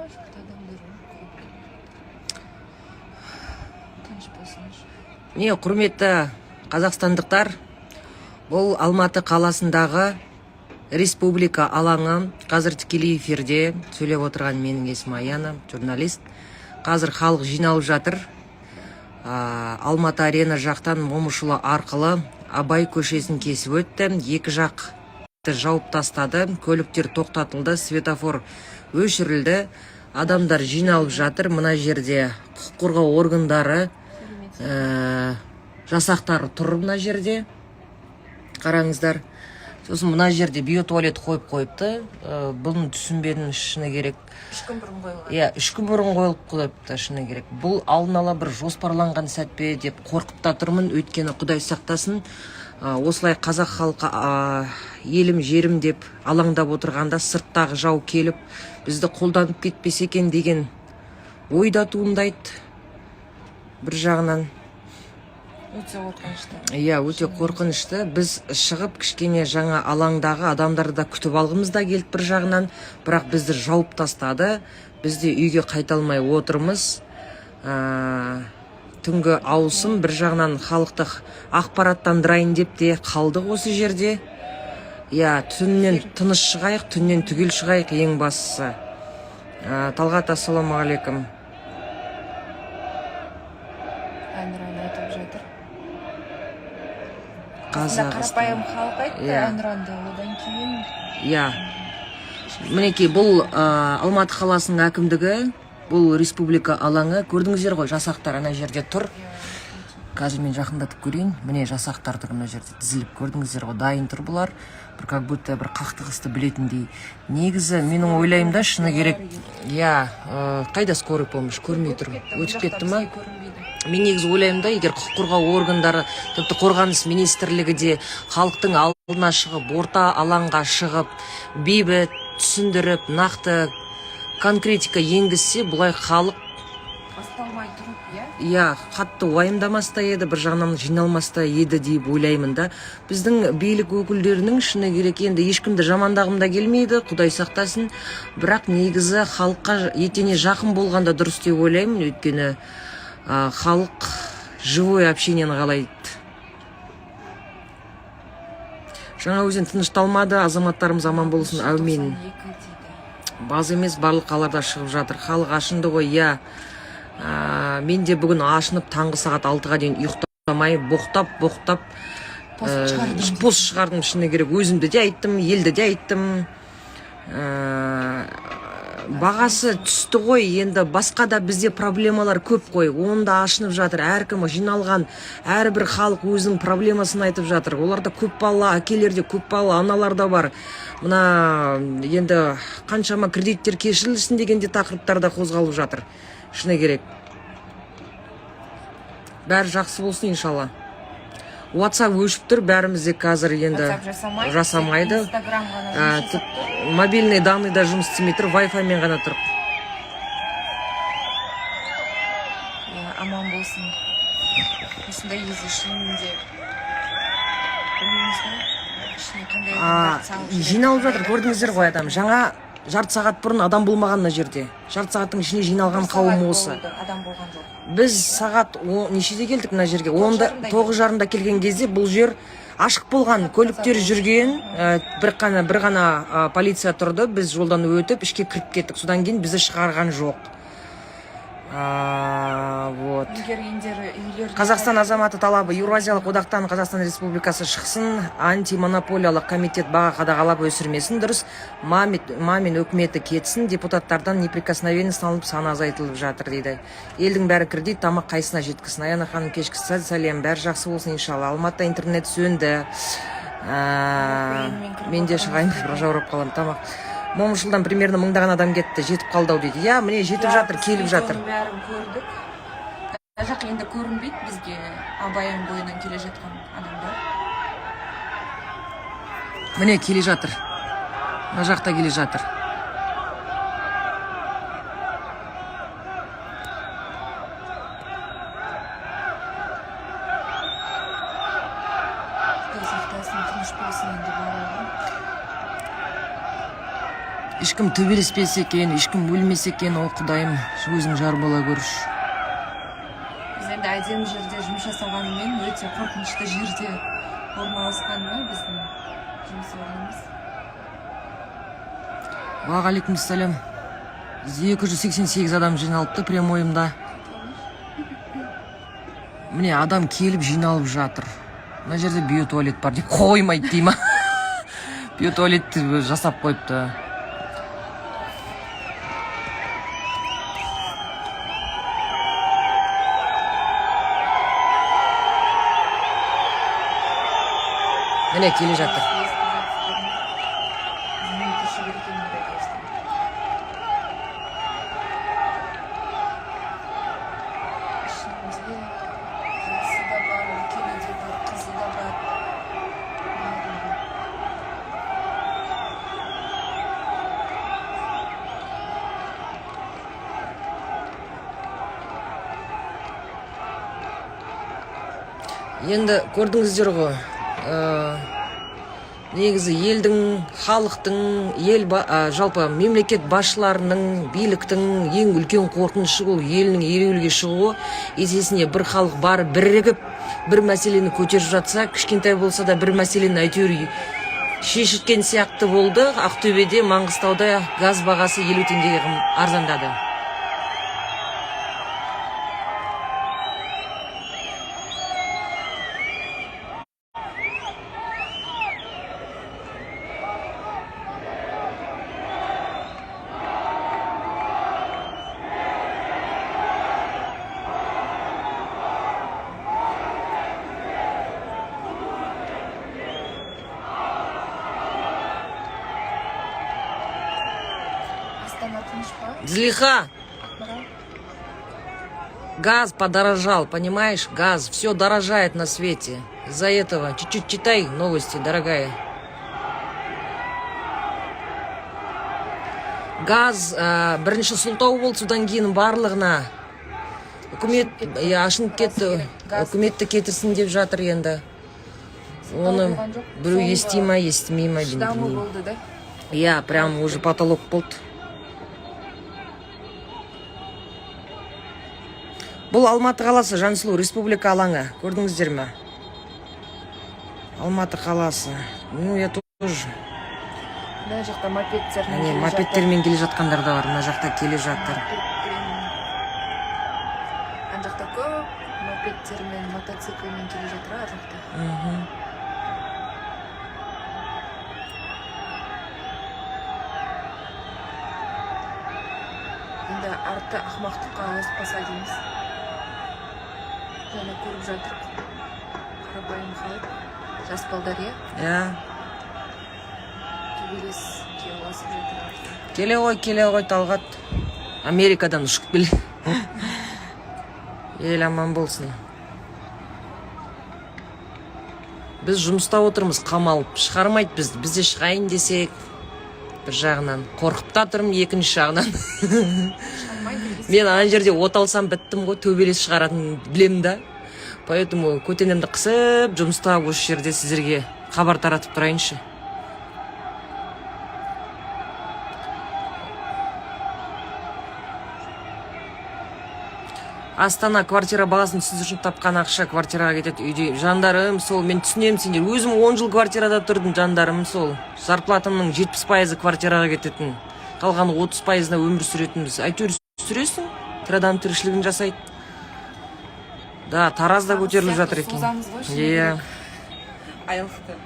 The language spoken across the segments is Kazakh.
Жақта адамдар көп. Тыныш болсыншы. Міне, құрметті қазақстандықтар, бұл Алматы қаласындағы Республика алаңы. Қазір тікелей эфирде сөйлеп отырған менің есімім Аяна, журналист. Қазір халық жиналып жатыр. Алматы Арена жақтан Момышұлы арқылы Абай көшесін кесіп өтті. Екі жақ жауып тастады, көліктер тоқтатылды, светофор өшірілді. Адамдар жиналып жатыр. Мына жерде құқық қорғау органдары жасақтары тұр мына жерде, қараңыздар. Сосын мына жерде биотуалет қойып қойыпты. Бұны түсінбедім, шыны керек. 3 күн бұрын қойылған. Иә, 3 күн бұрын қойылып қойыпты. Шыны керек, бұл алдын ала бір жоспарланған сәт пе деп қорқып та тұрмын. Өйткені, құдай сақтасын, осылай қазақ халқы елім, жерім деп алаңдап отырғанда, сырттағы жау келіп бізді қолданып кетпесе екен деген ой да туындайды бір жағынан. Өте қорқынышты. Иә, өте қорқынышты. Біз шығып, кішкене жаңа алаңдағы адамдарды да күтіп алғымыз да келді бір жағынан, бірақ бізді жауып тастады. Біз де үйге қайта алмай отырмыз. Түнгі ауысым. Бір жағынан халықты ақпараттандырайын деп те қалдық осы жерде. Иә, түннен тыныш шығайық, түннен түгел шығайық ең бастысы. Талғат, ассалаумағалейкум. Әнұран айтып жатыр. Осында Қазақстан. Қарапайым халық айтты әнұранды, одан кейін Иә, мінекей, бұл Алматы қаласының әкімдігі, бұл Республика алаңы. Көрдіңіздер ғой, жасақтар ана жерде тұр. Қазір мен жақындатып көрейін. Міне, жасақтар тұр мына жерде тізіліп, көрдіңіздер ғой, дайын тұр бұлар. Бір как будто бір қақтығысты білетіндей. Негізі менің ойлаймын да, шыны керек. Иә, қайда скорый помощь? Көрмей тұрмын. Өтіп кетті ма? Көрінбейді. Мен негізі ойлаймын да, егер құқық қорғау органдары, тіпті қорғаныс министрлігі де халықтың алдына шығып, орта алаңға шығып, бейбіт түсіндіріп, нақты конкретика енгізсе, бұлай халық Басталмай тұрып, иә. Иә, қатты уайымдамас та еді, бір жағынан жиналмас та еді деп ойлаймын да. Біздің билік өкілдерінің, шыны керек, енді ешкімді жамандағым да келмейді, құдай сақтасын, бірақ негізі халыққа етене жақын болғанда дұрыс деп ойлаймын. Өйткені халық живой общение ні қалайды. Жаңаөзен тынышталмады, азаматтарымыз аман болсын, әумин. 92 дейді. Баз емес, барлық қалаларда шығып жатыр. Халық ашынды ғой, иә. Мен де бүгін ашынып, таңғы сағат 6-ға дейін ұйықтамай, боқтап боқтап Пост шығардым. Пост шығардым, шыны керек. Өзімді де айттым, елді де айттым. Бағасы түсті ғой, енді басқа да бізде проблемалар көп қой, оны да ашынып жатыр әркім. Жиналған әрбір халық өзінің проблемасын айтып жатыр. Оларда көп балалы әкелер де, көп балалы аналар да бар. Мына енді қаншама кредиттер кешірілсін деген де тақырыптар да қозғалып жатыр. Шыны керек, бәрі жақсы болсын, иншалла. WhatsApp өшіп тұр бәрімізде қазір енді. WhatsApp жасамайды. Жасамайды. Инстаграм ғана жұмыс жасап тұр. Мобильный данный да жұмыс істемей тұр, Wi-Fi мен ғана тұр. Иә, аман болсын. Осындай кезде шынымен де білмейміз ғой ішіне қандай адамдарды салып жібереді. Жиналып жатыр, көрдіңіздер ғой, адам. Жаңа жарты сағат бұрын адам болмаған мына жерде. Жарты сағаттың ішінде жиналған Бір қауым сағат осы. болды, адам болған жоқ. Біз сағат нешеде келдік мына жерге? 10-да, 9:30-да. 9:30-да келген кезде бұл жер ашық болған, көліктер жүрген, бір ғана полиция тұрды. Біз жолдан өтіп, ішке кіріп кеттік. Содан кейін бізді шығарған жоқ. Вот. Үлгергендері үйлеріне. Қазақстан азаматы талабы: Еуразиялық одақтан Қазақстан Республикасы шықсын, антимонополиялық комитет баға қадағалап өсірмесін, дұрыс. Мамин өкіметі кетсін, депутаттардан неприкосновенность алынып, саны азайтылып жатыр дейді. Елдің бәрі кредит, тамақ қайсына жеткізсін? Аяна ханым, кешкі сәлем, бәрі жақсы болсын, иншалла. Алматыда интернет сөнді. VPN-мен кіріп Мен де отырамыз. шығайын, бір жаурап қаламын. Тамақ. Момышұлыдан примерно мыңдаған адам кетті, жетіп қалды ау дейді. Иә, міне, жетіп Иә, жатыр, біз келіп жатыр. видеоның бәрін көрдік. Мына жақ енді көрінбейді бізге, Абай бойынан келе жатқан адамдар. Міне, келе жатыр, мына жақта келе жатыр. Құдай сақтасын, тыныш болсын енді барлығы. Ешкім төбелеспесе екен, ешкім өлмесе екен. О, құдайым, өзің жар бола көрші. Біз енді әдемі жерде жұмыс жасағанымен, өте қорқынышты жерде орналасқан ба біздің жұмыс орнымыз. Уағалейкумассалам. 288 адам жиналыпты прямойымда. Міне, адам келіп жиналып жатыр. Мына жерде биотуалет бар деп қоймайды дей ма, биотуалетті жасап қойыпты. Міне, келе жатыр. Естіп жатсыздар ма? Мен кешігіп екен мұндай дауыстан. Ішінде жасы да бар, үлкені де бар, қызы да бар, барлығы. Енді көрдіңіздер ғой, негізі елдің, халықтың, ел жалпы мемлекет басшыларының, биліктің ең үлкен қорқынышы ол елінің ереуілге шығуы. Есесіне бір халық бар бірігіп бір мәселені көтеріп жатса, кішкентай болса да бір мәселені әйтеуір шешілген сияқты болды. Ақтөбеде, Маңғыстауда газ бағасы 50 теңгеге арзандады. Астана тыныш па? Злиха. Ақмарал. Газ подорожал, понимаешь? Газ, все дорожает на свете. Из-за этого чуть-чуть читай новости, дорогая. Газ бірінші сылтау болды, содан кейін барлығына үкімет, иә, ашынып кетті. Газ. Үкіметті кетірсін деп жатыр енді. Оны болған жоқ. біреу Соңғы ести ма, естімей ма, мен шыдамы білмеймін. болды да. Иә, прям уже потолок болды. Бұл Алматы қаласы, Жансұлу, Республика алаңы. Көрдіңіздер ме? Алматы қаласы. Ну, я тоже. Мына жақта мопедтермен Әне, келе жатыр. мопедтермен келе жатқандар да бар. Мына жақта келе жатыр. Мопедпен. Ана жақта көп мопедтермен, мотоциклмен келе жатыр ар жақта. Енді арты ақымақтыққа ауыспаса дейміз. Жаңа көріп жатырық, қарапайым халық, жас балдар, иә, Иә. төбелеске ұласып жатыр арты. Келе ғой, келе ғой, Талғат. Америкадан ұшып кел. Ел аман болсын. Біз жұмыста отырмыз қамалып, шығармайды бізді. Біз де шығайын десек, бір жағынан қорқып та тұрмын, екінші жағынан Шығармайды. Мен ана жерде от алсам, біттім ғой, төбелес шығаратынын білемін да. Поэтому көтенемді қысып жұмыста осы жерде сіздерге хабар таратып тұрайыншы. Астана квартира бағасын сіз үшін тапқан ақша квартираға кетеді үйде. Жандарым сол, мен түсінемін сендер. Өзім 10 жыл квартирада тұрдым, жандарым сол. Зарплатамның 70%-ы квартираға кететін, қалған 30%-ына өмір сүретінбіз. Әйтеуір сүресің, тірі адам тіршілігін жасайды да. Таразда көтеріліп жатыр екен. Созамыз ғой шыны Иә. керек. Айлықты.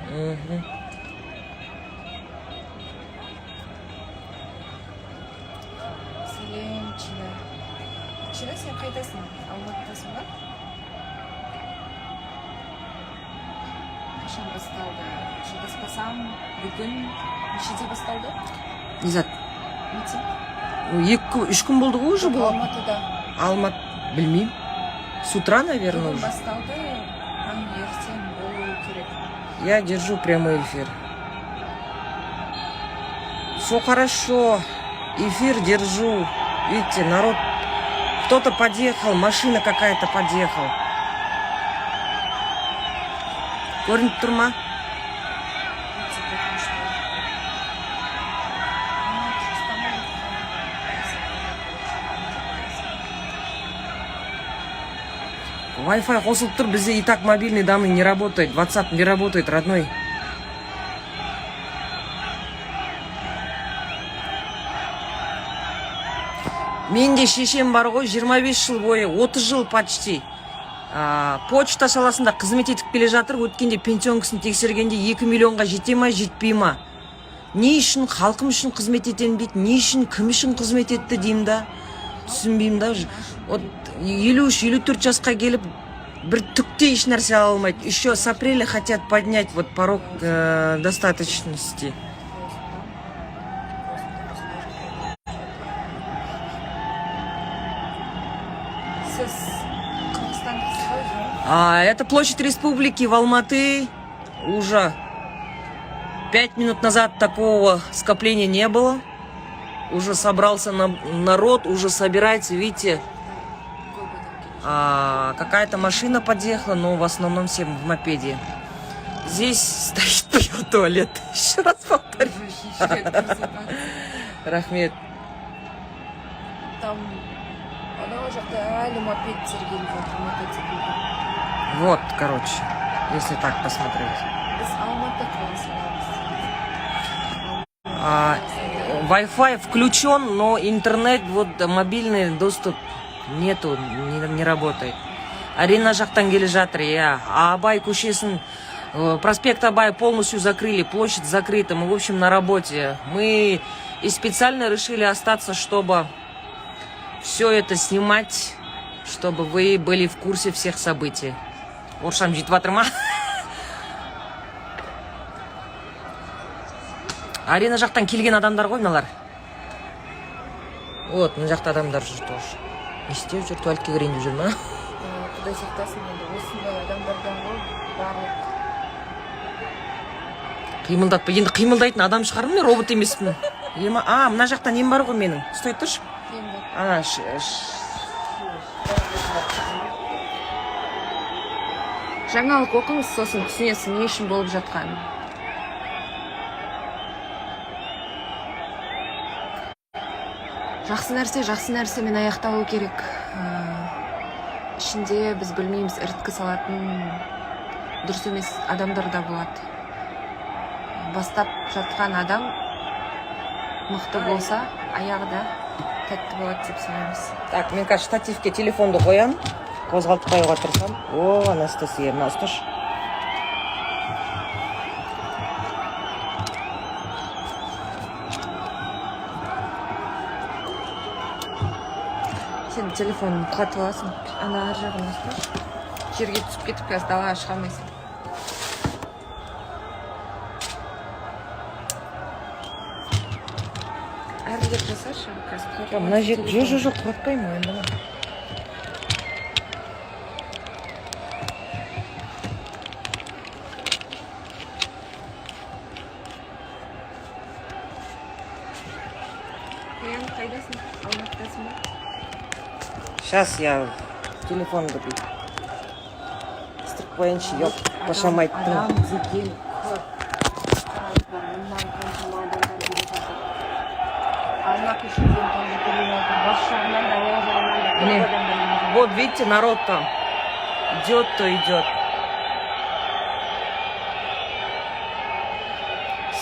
Сәлем, Чина. Чина, сен қайдасың? Алматыдасың ба? Қашан басталды? Шатаспасам, бүгін нешеде басталды? Не зат? Митинг. 2-3 күн болды ғой уже бұл. Алматыда. Алматы, білмеймін, с утра, наверное, Бүгін уже. басталды, таңертең болу керек. Я держу прямой эфир. Все хорошо. Эфир держу. Видите, народ. Кто-то подъехал, машина какая-то подъехала. Көрініп тұр ма? Өте қорқынышты. А, Wi-Fi қосылып тұр, бізде и так мобильный данные не работает, WhatsApp не работает, родной. Менде шешем бар ғой, 25 жыл бойы, 30 жыл почти почта саласында қызмет етіп келе жатыр. Өткенде пенсионкасын тексергенде 2 миллионға жете ма, жетпей ма? Не үшін халқым үшін қызмет етемін дейді, не үшін, кім үшін қызмет етті деймін да, түсінбеймін да. Вот 53-54 жасқа келіп, бір түкте еш нәрсе ала алмайды. Еще с апреля хотят поднять вот порог достаточности. Сіз қырғызстандықсыз ғой өзі? Это площадь Республики в Алматы. Уже 5 минут назад такого скопления не было. Уже собрался народ, уже собирается, видите, Көп адам келе. Какая-то машина подъехала, но в основном все в мопеде. Здесь стоит, пьет туалет. Еще раз повторю. Уже үшінші рет көрсетіп. Рахмет. Там анау жақта әлі мопедтер келіп жатыр, мотоциклдар. Вот, короче, если так посмотреть. Біз Алматы қаласындамыз. Wi-Fi включен, но интернет, вот мобильный доступ нету, не работает. Арена жақтан келе жатыр, иә. А Абай көшесін, проспект Абая полностью закрыли, площадь закрыта. Мы, в общем, на работе. Мы и специально решили остаться, чтобы все это снимать, чтобы вы были в курсе всех событий. Орысшам жетіп жатыр ма? Арена жақтан келген адамдар ғой мыналар. Вот, мына жақта адамдар жүр тоже. Не істеп жүр? Туалетке кірейін деп жүр ма? Құдай сақтасын, енді осындай адамдардан ғой барлық. Қимылдатпа. Енді қимылдайтын адам шығармын мен, робот емеспін. Ема, мына жақта нем бар ғой менің. Ұстай тұршы. Нем бар? Ана, Жаңалық оқыңыз, сосын түсінесіз не үшін болып жатқанын. Жақсы нәрсе жақсы нәрсемен аяқталу керек. Ішінде біз білмейміз, іріткі салатын дұрыс емес адамдар да болады. Бастап жатқан адам мықты болса, аяғы да тәтті болады деп санаймыз. Так, мен қазір штативке телефонды қоямын. Қозғалтып қоюға тырысамын. О, Анастасия, мына ұсташы. Сен телефонын құлатып аласың, ана ар жағын ұсташы. Жерге түсіп кетіп, қазір далаға шыға алмайсың. Әрірек жасашы, қазір құлатып Мына жер. аласың Жоқ, жоқ, телефонды. Жоқ, құлатпаймын, уайымдама. Аян, қайдасың? Алматыдасың ба? Сейчас я телефонды бүйтіп қыстырып қояйыншы, еп, башамайттың. Адам деген көп. Қараңыздар, мындан қаншама адамдар келе жатыр. Ана көшеден тоже келе жатыр, бас жағынан да, оң жағынан да көп Міне. адамдар келе жатыр. Вот, видите, народ там. Идет, то идет.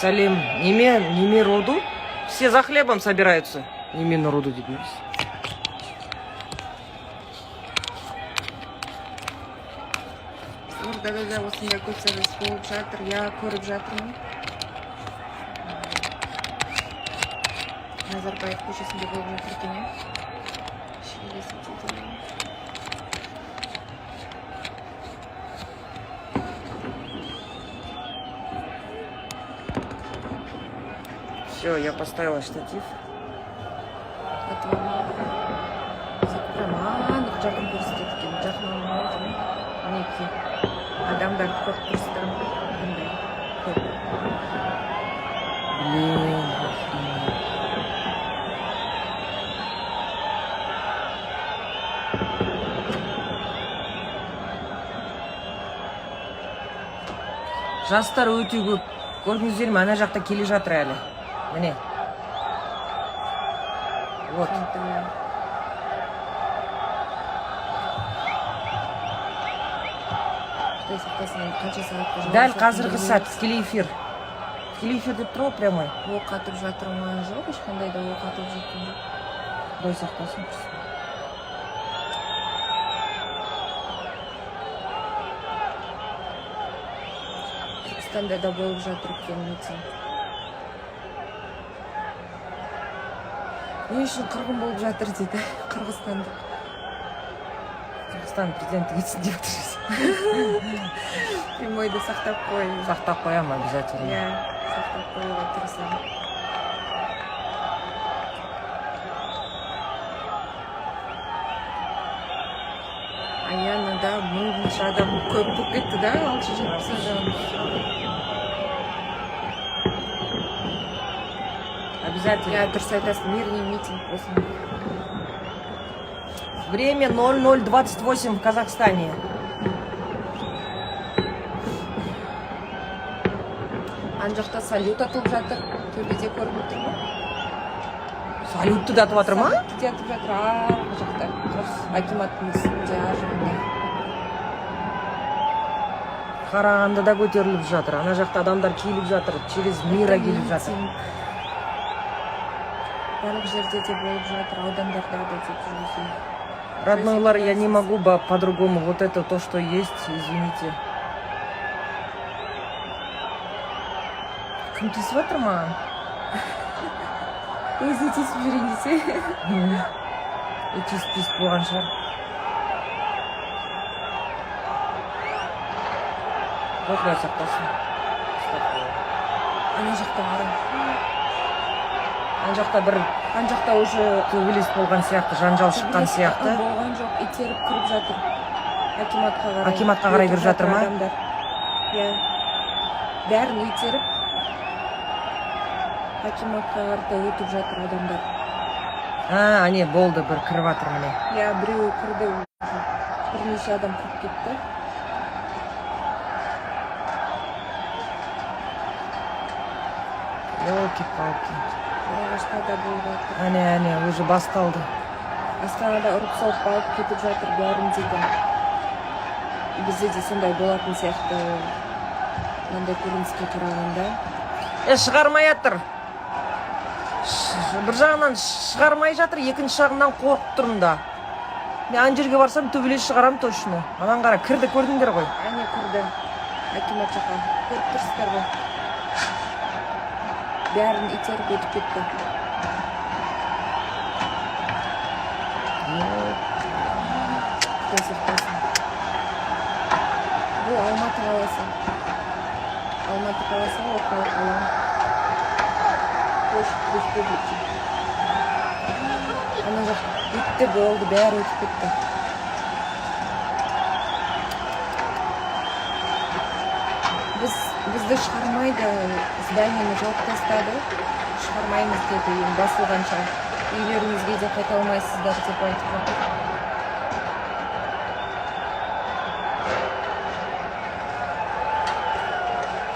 Сәлем, неме, неме роду? Все за хлебом собираются. Неме народу дейміз. Қызылордада да осындай көтеріліс болып жатыр, иә, көріп жатырмын. Назарбаев көшесінде болып жатыр екен, иә. Шиелі дейді. Все, я поставила штатив. Атып алмай. Прям анық жақын көрсетеді екен, жақын алмайды ма? Мінекей, адамдарды көріп тұрсыздар ма, қандай көп? Блин, охренеть. Жастар өте көп. Көрдіңіздер ме, ана жақта келе жатыр әлі. Міне. Вот. Қанталай. Құдай сақтасын, енді қанша сағатқа Дәл жалғасатынын қазіргі сәт білмейміз. тікелей эфир. Тікелей эфир деп тұр ғой, прямой. Оқ атып жатыр ма? Жоқ, ешқандай да оқ атылып жатқан жоқ. Құдай сақтасын. Түркістанда да болып жатыр екен митинг. Не үшін қырғын болып жатыр дейді қырғызстандық. Қырғызстан президенті кетсін деп отыр. Прямойды сақтап қой. Сақтап қоямын обязательно. Иә, сақтап қоюға тырысамын. Аянада мыңыншы адам көп болып кетті да, 670 адам. Обязательно. Иә, дұрыс айтасың, мирный митинг болсын. Время 00:28 в Казахстане. Ана жақта салют атылып жатыр, төбеде көрініп тұр ма? Салютты да атып жатыр ма? Салютты де атып жатыр арғы жақта, акиматтың үстінде, ар жағында. Қарағандыда көтеріліп жатыр. Ана жақта адамдар келіп жатыр. Через Мира келіп жатыр. Митинг барлық жерде де болып жатыр, аудандарда да деп жүргізу. Роднойлар, я не могу по-другому. Вот это то, что есть, извините. Кім тиісіп жатыр маған? Өзі тиісіп жүрейін десе. Тиісіп тиісіп болған шығар. Жоқ, Құдай сақтасын. Ұстап қояйын. Ана жақта қара. Ана жақта бір Ана жақта уже төбелес болған сияқты, жанжал шыққан төбелес сияқты. Болған жоқ, итеріп кіріп жатыр акиматқа қарай. Акиматқа қарай Өтіп кіріп жатыр ма? Адамдар, иә, бәрін итеріп, акиматқа қарата өтіп жатыр адамдар. А, әне болды, бір кіріп жатыр міне. Иә, біреуі кірді уже, бірнеше адам кіріп кетті. Елки палки. Ағашта да болып жатыр. Әне, әне, уже басталды. Астанада ұрып соғып алып кетіп жатыр бәрін дейді. Бізде де сондай болатын сияқты мынандай көрініске қарағанда. Е, шығармай жатыр. Бір жағынан шығармай жатыр, екінші жағынан қорқып тұрмын да. Мен ана жерге барсам, төбелес шығарам точно. Анан қара, кірді, көрдіңдер ғой. Әне, кірді акимат жаққа, көріп тұрсыздар ғой, бәрін итеріп өтіп кетті. Құдай сақтасын. Бұл Алматы қаласы, Алматы қаласы, орталық алаң, площадь Республики. Ана жақ өтті, болды, бәрі өтіп кетті. Бізді шығармайды, зданиені жауып тастады, шығармаймыз деді енді басылғанша, үйлеріңізге де қайта алмайсыздар деп айтып жатыр.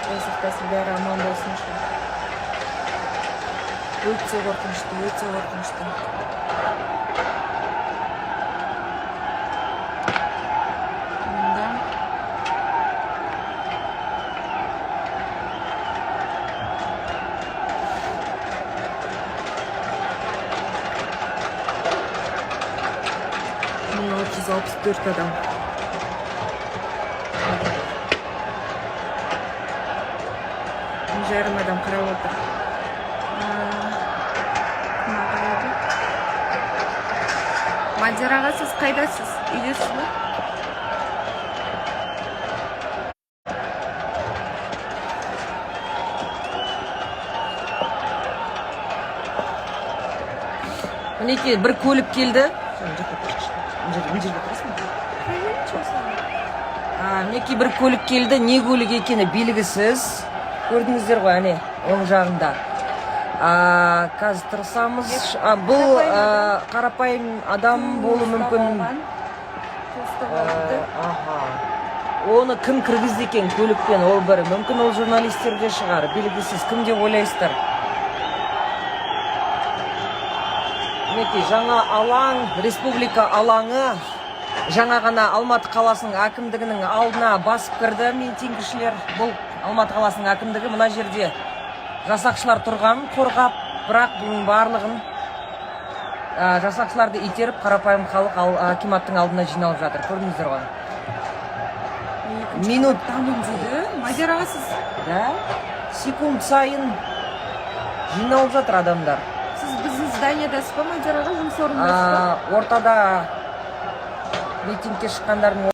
Құдай сақтасын, бәрі аман болсыншы. Өте қорқынышты, өте қорқынышты. Мында 1664 адам. 1500 адам қарап отыр. Кім аға еді? Мадияр аға, сіз қайдасыз? Үйдесіз бе? Мінекей, бір көлік келді. Мына жақта тұршы. Мына жерге тұрасың ба? А, мінекей, бір көлік келді. Не көлік екені белгісіз. Көрдіңіздер ғой, әне, оң жағында. А, қазір тырысамыз. А, бұл қарапайым адам болуы мүмкін. Ұстап алыпты. Аха, оны кім кіргізді екен көлікпен? Ол бір мүмкін, ол журналистер де шығар, белгісіз. Кім деп ойлайсыздар? Мінекей, жаңа алаң, Республика алаңы. Жаңа ғана Алматы қаласының әкімдігінің алдына басып кірді митингішілер. Бұл Алматы қаласының әкімдігі. Мына жерде жасақшылар тұрған қорғап, бірақ бұның барлығын жасақшыларды итеріп, қарапайым халық акиматтың алдына жиналып жатыр. Көрдіңіздер ғой. Минут. Тамын дейді Мадияр аға, сіз Да, секунд сайын жиналып жатыр адамдар. Сіз біздің зданиядасыз ба, Мадияр аға, жұмыс орнындасыз ба? Ортада митингке шыққандардың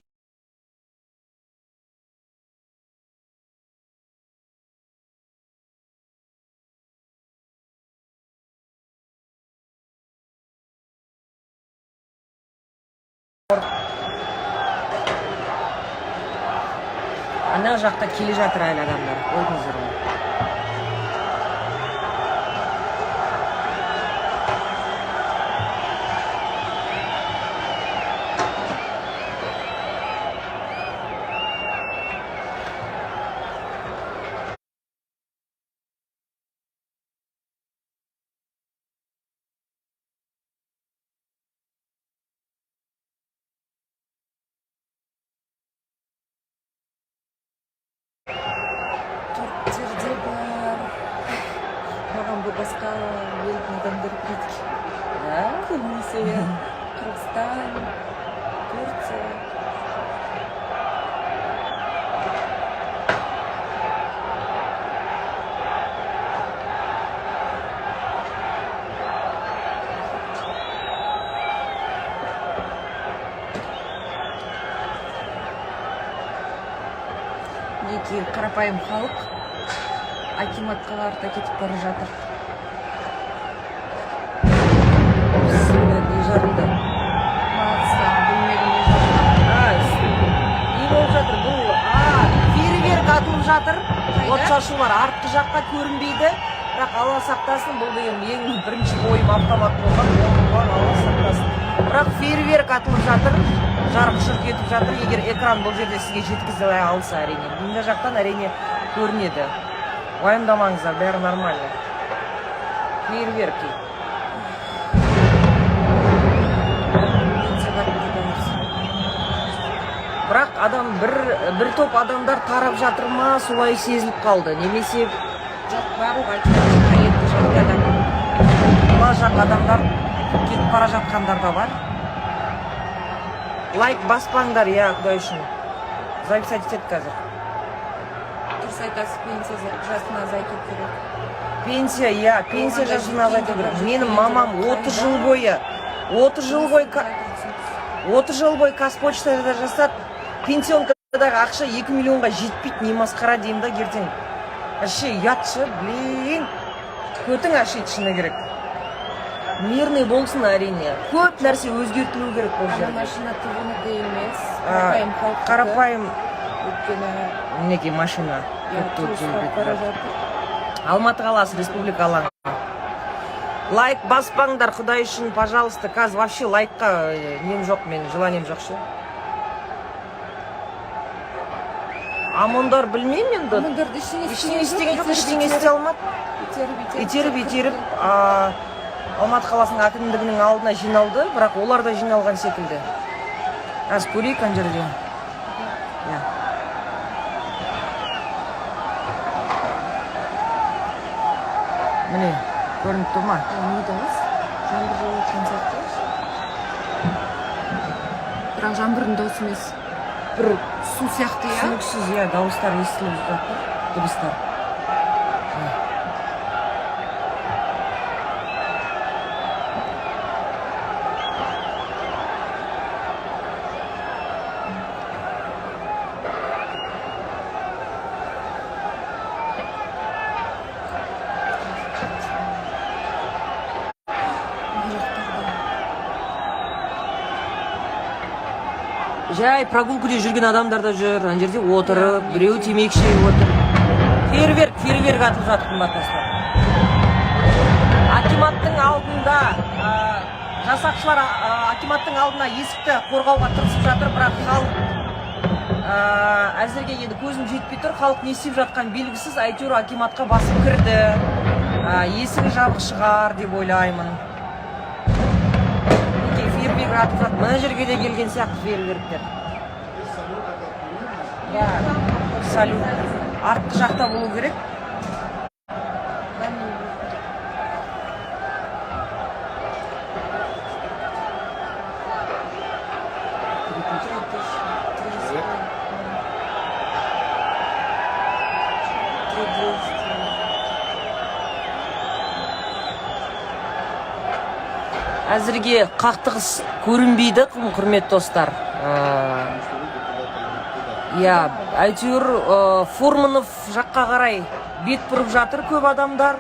ана жақта келе жатыр әлі адамдар, көрдіңіздер ғой. Түріктерде бар. Маған бұл басқа елдің адамдары кіреді екен. Да? Көбінесе, иә. Қырғызстан, Турция. Мінекей, қарапайым халық акиматқа қарата кетіп бара жатыр. Бісміллә, не жарылды? Молодцы, білмедім не жатыр. А, не болып жатыр бұл? А, фейерверк атылып жатыр. Қайда? Отшашулар артқы жаққа көрінбейді, бірақ Алла сақтасын, бұл деген ең бірінші ойым автомат болған, болған, Алла сақтасын. Бірақ фейерверк атылып жатыр, жарқ жұрқ етіп жатыр. Егер экран бұл жерде сізге жеткізе алса, әрине. Мына жақтан, әрине, көрінеді. Уайымдамаңыздар, бәрі нормально. Фейерверки. Өте қатты дауыс. Бірақ адам бір топ адамдар тарап жатыр ма, солай сезіліп қалды. Немесе Жоқ, барлығы акиматқа кетті жақта адам. Мына жақ адамдар кетіп бара жатқандар да бар. Лайк баспаңдар, иә, құдай үшін. Записать етеді қазір. Дұрыс айтасыз, пенсия жасын азайту керек. Пенсия, иә, пенсия Оған да жасын азайту жеткен керек. жоқ, Менің жеткен мамам жоқ. 30 жыл бойы, 30 жыл бойы, 30 жыл бойы Қазпочтада жасады. Пенсионкадағы ақша 2 миллионға жетпейді, не масқара деймін да ертең. Вообще ұят ше, блин. Көтің ашиды, шыны керек. Мирный болсын, әрине. Көп нәрсе өзгертілу керек бұл Ана жерде. машина ТВ-нікі емес, А, қарапайым халықтікі. Қарапайым Өйткені мінекей машина. иә, Тут тур ұстап бара жатыр. Алматы қаласы, Республика алаңы. Лайк баспаңдар, құдай үшін, пожалуйста. Қазір вообще лайкқа нем жоқ, менің желанием жоқ ше. ОМОНдар, білмеймін енді. ОМОНдарды ештеңе Ештеңе істеген жоқ, ештеңе істей алмады. Итеріп, итеріп, Итеріп, итеріп, Алматы қаласының әкімдігінің алдына жиналды, бірақ олар да жиналған секілді. Қазір көрейік ана жерде. Иә. Міне, көрініп тұр ма? Не дауыс? Жаңбыр жауып жатқан сияқты. Бірақ жаңбырдың дауысы емес. Бір Су сияқты, иә? түсініксіз, иә, дауыстар естіліп жатыр, дыбыстар. Иә. Мына жақтарда. Жай прогулкада жүрген адамдар да жүр ана жерде отырып, біреуі темекі шегіп отыр. Фейерверк, фейерверк атылып жатыр, қымбат достар. Акиматтың алдында жасақшылар акиматтың алдына есікті қорғауға тырысып жатыр, бірақ халық әзірге енді көзім жетпей тұр, халық не істеп жатқан белгісіз, әйтеуір акиматқа басып кірді. Есігі жабық шығар деп ойлаймын. Мінекей, фейерверк. Фейерверк атып жатыр. Мына жерге де келген сияқты фейерверктер. Иә, салют артқы жақта болу керек. 3000, 300. 3200. Әзірге қақтығыс көрінбейді, құрметті достар. Иә, әйтеуір Фурманов жаққа қарай бет бұрып жатыр көп адамдар.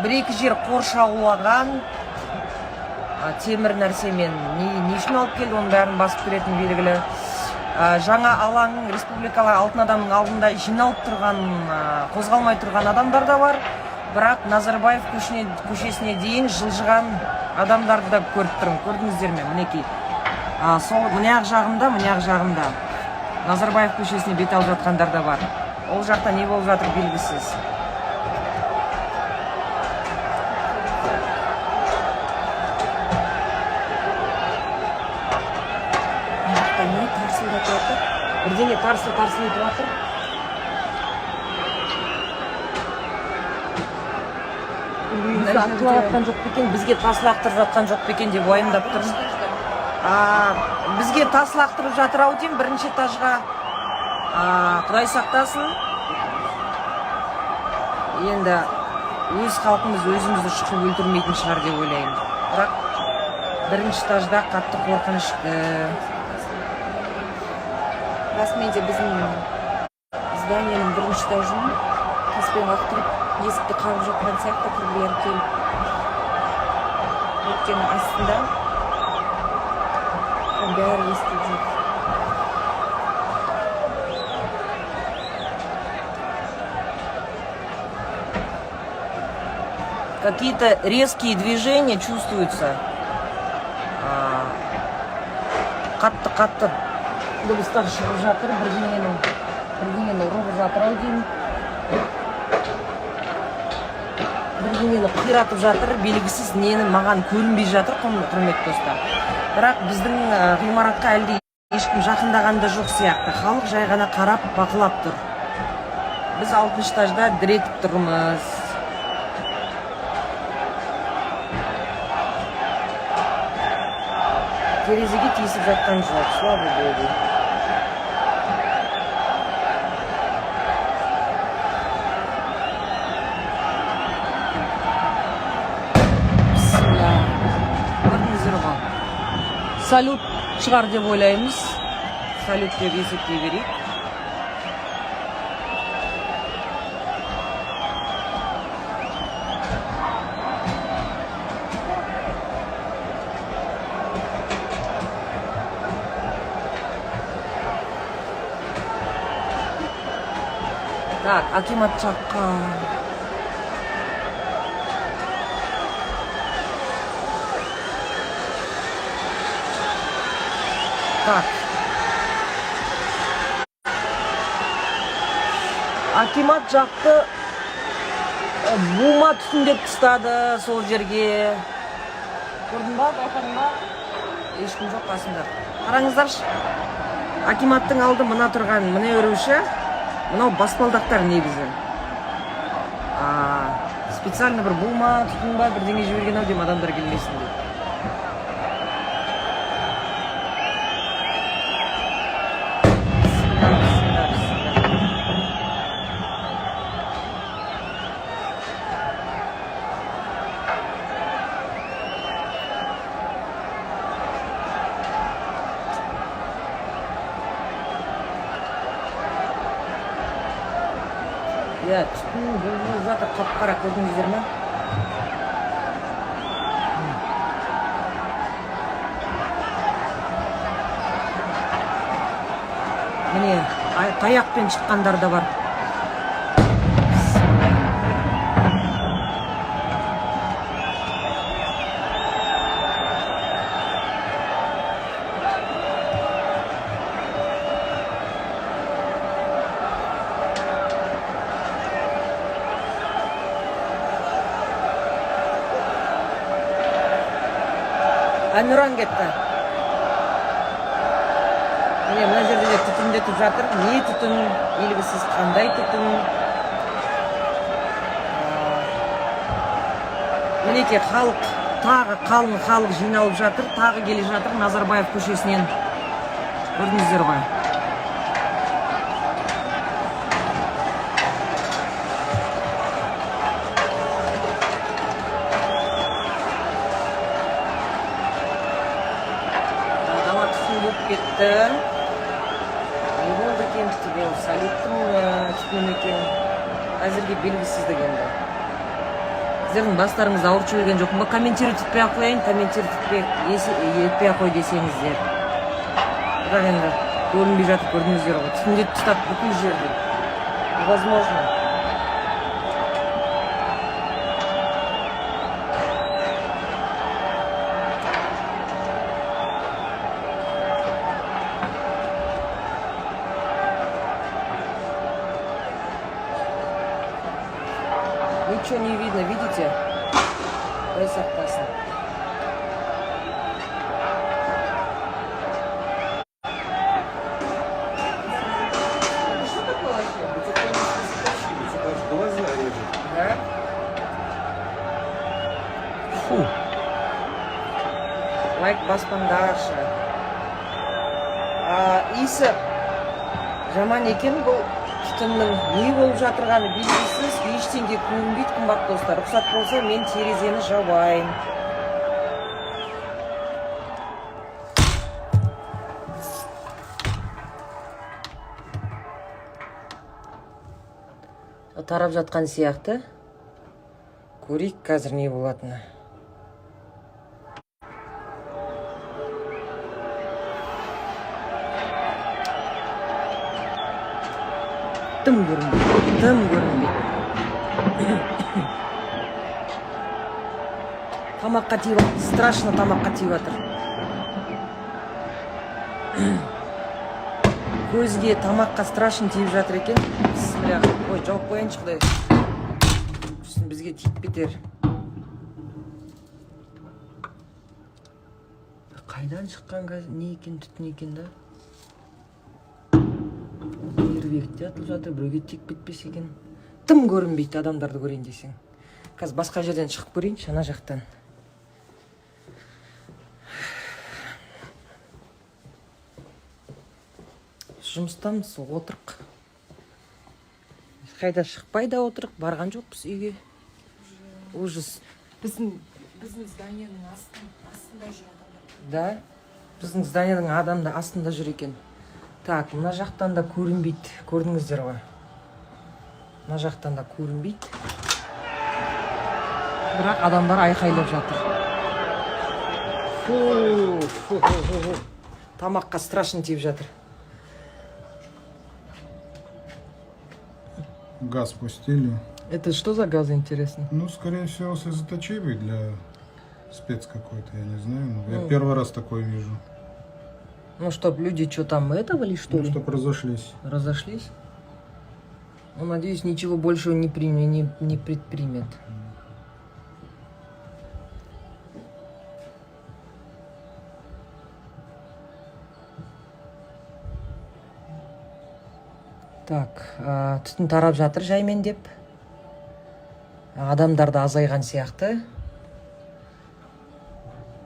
Бір екі жер қоршаулаған темір нәрсемен. Не үшін алып келді, оның бәрін басып келетіні белгілі. Жаңа алаң, Республикалық, Алтын адамның алдында жиналып тұрған, қозғалмай тұрған адамдар да бар, бірақ Назарбаев көшесіне дейін жылжыған адамдарды да көріп тұрмын. Көрдіңіздер ме? Мінекей, сол мына жағымда, мына жағымда Назарбаев көшесіне бет алып жатқандар да бар. Ол жақта не болып жатыр, белгісіз. Мына жақта не тарсылдатып жатыр? Бірдеңе тарсыл тарсыл етіп жатыр. Атылып жатқан жоқ па екен, бізге тас лақтырып жатқан жоқ па екен деп уайымдап тұрмын. Бізге тас лақтырып жатыр ау деймін бірінші этажға. Құдай сақтасын енді, өз халқымыз өзімізді шұқып өлтірмейтін шығар деп ойлаймын, бірақ бірінші этажда қатты қорқынышты. Расымен де, біздің зданиенің бірінші этажын таспен лақтырып, есікті қағып жатқан сияқты кіргілері келіп, өйткені астында бәрі естіліп жатыр. Какие-то резкие движения чувствуются. Қатты қатты дыбыстар шығып жатыр, бірдеңені ұрып жатыр ау деймін, бірдеңені қиратып жатыр, белгісіз нені, маған көрінбей жатыр, құрметті достар. Бірақ біздің ғимаратқа әлі де ешкім жақындаған да жоқ сияқты, халық жай ғана қарап, бақылап тұр. Біз алтыншы этажда дір етіп тұрмыз. Терезеге тиісіп жатқан жоқ, слава богу. Бісміллә. Көрдіңіздер ғой, салют шығар деп ойлаймыз, салют деп есептей берейік. Так, акимат жаққа. Так, акимат жақты бума түтіндеп тастады сол жерге. Көрдің ба, байқадың ба? Ешкім жоқ қасында. Қараңыздаршы, акиматтың алды мына тұрған, міне өруші, мынау баспалдақтар негізі. Специально бір бума түтін ба, бірдеңе жіберген ау деймін, адамдар келмесін деп. Бісміллә, бісміллә, бісміллә. Иә, түтін бұлбұл жатыр, қап қара, көрдіңіздер ме? Міне, таяқпен шыққандар да бар. Бісміллә. Әнұран кетті. Міне, мына жерде де түтіндетіп жатыр. Не түтін, белгісіз, қандай түтін. Мінекей, халық тағы, қалың халық жиналып жатыр, тағы келе жатыр Назарбаев көшесінен. Көрдіңіздер ғой. Дала түтін болып кетті. Не болды екен? Бұл салюттің түтіні екен, әзірге белгісіздік. Енді сіздердің бастарыңызды ауыртып жіберген жоқпын ба? Комментировать етпей ақ қояйын, комментировать етпей ақ қой десеңіздер. Бірақ енді көрінбей жатыр, көрдіңіздер ғой, түтіндетіп тастады бүкіл жерді, невозможно. Ничего не видно, видите? Құдай сақтасын. Это что такое вообще? Это, конечно, затащили, это аж глаза режет. Да? Фу. Лайк баспаңдаршы. Иісі жаман екен бұл түтіннің. Не болып жатырғаны белгісіз, ештеңе көрінбейді. Қымбат достар, рұқсат болса, мен терезені жабайын. Тарап жатқан сияқты. Көрейік қазір не болатыны. Тым көрінбейді, тым көрінбейді. Тамаққа тиіп жатыр, страшно, тамаққа тиіп жатыр. Көзге, тамаққа страшно тиіп жатыр екен. Бісміллә. Ой, жауып қояйыншы, құдай құрсын, бізге тиіп кетер. Қайдан шыққан газ, не екен, түтін екен да? Фейерверк те атылып жатыр, біреуге тиіп кетпесе екен. Тым көрінбейді адамдарды көрейін десең. Қазір басқа жерден шығып көрейінші, ана жақтан. Жұмыстамыз, отырық, қайда шықпай да отырық, барған жоқпыз үйге. Ужас. Біздің зданияның астында жүр адамдар. Да, біздің зданияның адам да астында жүр екен. Так, мына жақтан да көрінбейді, көрдіңіздер ғой, мына жақтан да көрінбейді, бірақ адамдар айқайлап жатыр. Фу, фу, фу, фу, фу. Тамаққа страшно тиіп жатыр. Газ пустили. Это что за газ, интересно? Ну, скорее всего, слезоточивый, для спец какой-то, я не знаю. Но я Ну. первый раз такое вижу. Ну, чтоб люди что там этого ли, что Ну, ли? чтоб разошлись. Разошлись. Ну, надеюсь, ничего больше он не предпримет. Так, түтін тарап жатыр жаймен деп. Адамдар да азайған сияқты.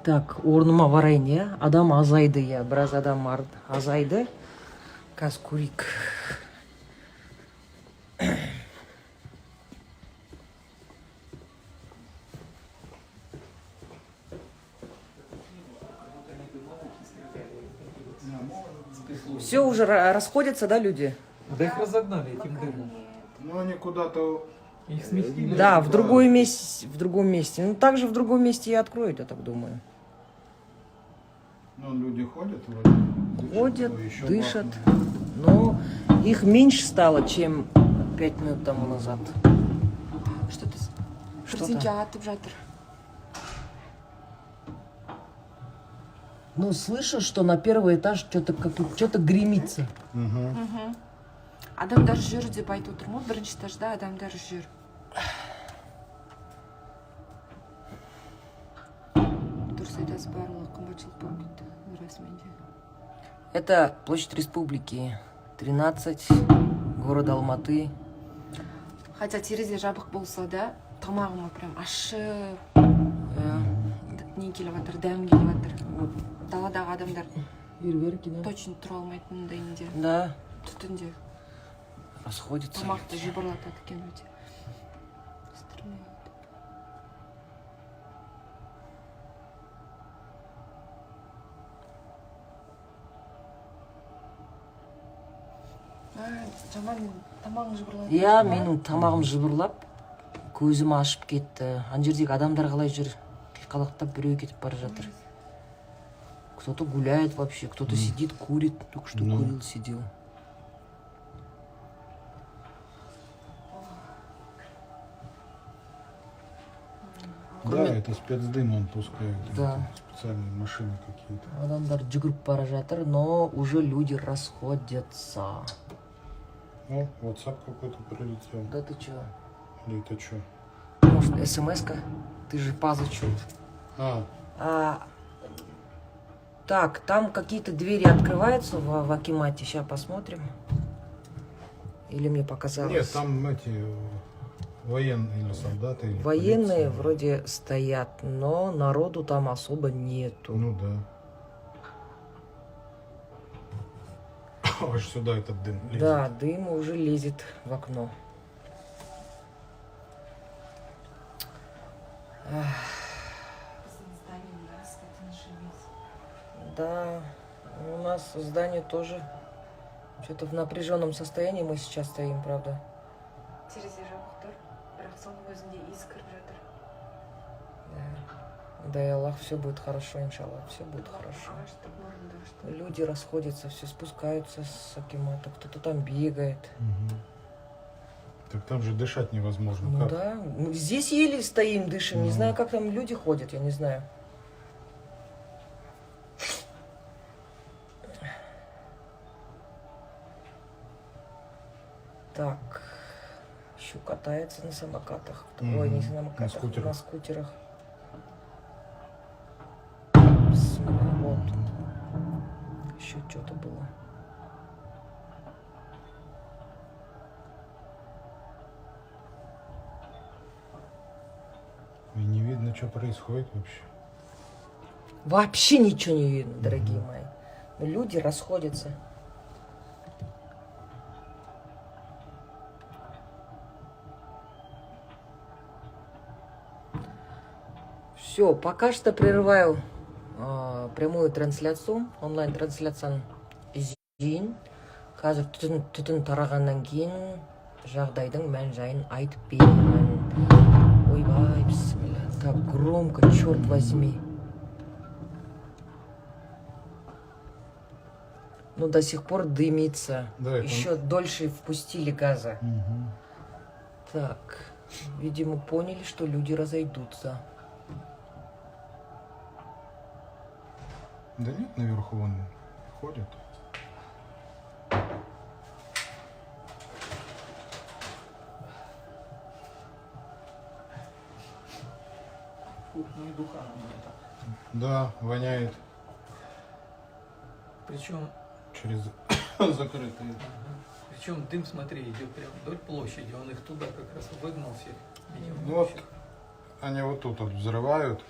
Так, орныма барайын, иә. Адам азайды, иә. Біраз адам азайды. Қазір көрейік. Все уже расходятся, да, люди? Да их разогнали этим дымом. Ну, они куда-то. Их сместили. Да, в другое месте, в другом месте. Ну, также в другом месте и откроют, я так думаю. Ну, люди ходят вроде. Дышат. Ходят, Ой, ещё дышат. бахнуло. Но их меньше стало, чем 5 минут тому назад. Что-то Что-то. бірдеңке атып жатыр. Ну, слышу, что на первый этаж что-то как что-то гремится. Мгм. Адамдар жүр деп айтып отырмын ғой, бірінші этажда адамдар жүр. Дұрыс Дұрыс айтасыз, барлығы қымбатшылық болып кетті расымен де. Это площадь Республики, 13, город Алматы. Хотя терезе жабық болса да, тамағыма прям ащы не келіп жатыр, дәм келіп жатыр. Вот. Даладағы адамдар Фейерверки, да? точно тұра алмайтындай неде, түтінде. Расходятся. Тамақты жыбырлатады екен өте. Стреляют. А, жаман тамағың жыбырлатады. Иә, менің тамағым жыбырлап, көзім ашып кетті. Ана жердегі адамдар қалай жүр? Қиқалақтап біреу кетіп бара жатыр. Кто-то гуляет вообще, кто-то сидит, курит. Только что Ну. курил, сидел. Да, это спецдым он пускает. Да. Это специальные машины какие-то. Адамдар жүгіріп бара жатыр, но уже люди расходятся. О, WhatsApp какой-то прилетел. Да ты чё? Или это что? Может, смс-ка? Ты же пазучу. А, А, так, там какие-то двери открываются в акимате. Сейчас посмотрим. Или мне показалось? Нет, там эти военные или солдаты. Или Военные полиция. вроде стоят, но народу там особо нету. Ну да. Аж сюда этот дым лезет. Да, дым уже лезет в окно. Біздің здание нас тыныш емес. Да, у нас здание тоже что-то в напряженном состоянии мы сейчас стоим, правда. Терезе жабық тұр, бірақ соның өзінде иіс кіріп жатыр. Да. Дай Аллах, все будет хорошо, иншаллах, все будет хорошо. Аштық, мұрынды аштық. Люди расходятся, все спускаются с акимата, кто-то там бегает. Мгм. Так там же дышать невозможно. Ну как? да, мы здесь еле стоим, дышим, не Ну. знаю, как там люди ходят, я не знаю. Так, еще катается на самокатах. Ой, не Мгм, на на самокатах, скутерах. На скутерах. Бисмилля, вот. Еще что-то было. И не видно, что происходит вообще. Вообще ничего не видно, дорогие мои. Но люди расходятся. Все, пока что прерываю прямую трансляцию, онлайн-трансляцияны үзейін. Қазір түтін тарағаннан кейін жағдайдың мән жайын айтып беремін. Ойбай, бісміллә, так громко, черт возьми. Но до сих пор дымится. Да, это- Еще дольше впустили газа. Мгм. Так, видимо, поняли, что люди разойдутся. Да нет, наверху вон ходят. Фух, ну и духа у меня там. Да, воняет Причем, через закрытые. причем дым, смотри, идет прям вдоль площади. Он их туда как раз выгнал всех. Видимо, Ну вот, вообще. они вот тут вот взрывают.